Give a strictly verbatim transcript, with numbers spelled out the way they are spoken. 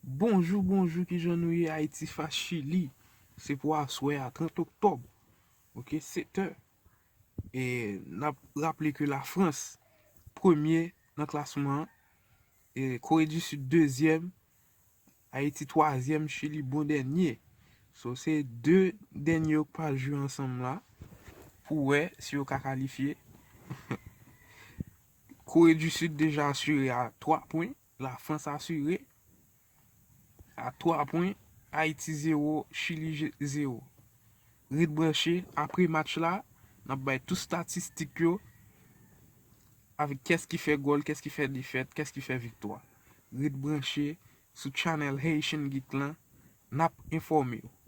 Bonjou, bonjou, kijan nou ye? Ayiti fas Chili. Se pou aswè a, trant oktòb. Ok, sèt è. E n ap raple ke Lafrans premye nan klasman an, e Kore di Sid dezyèm, Ayiti twazyèm, Chili bon dènye. So, se de dènye yo k pral jwe ansanm la pou wè si yo ka kalifye. Kore di Sid deja asire a twa pwen, Lafrans asire a twa pwen, Ayiti zewo, Chili zewo. Ret branche, apre match la, n ap bay tout statistik yo avèk kès ki fè gòl, kès ki fè defèt, kès ki fè viktwa. Ret branche sou channel Haitian Geek lan, n ap enfòme w.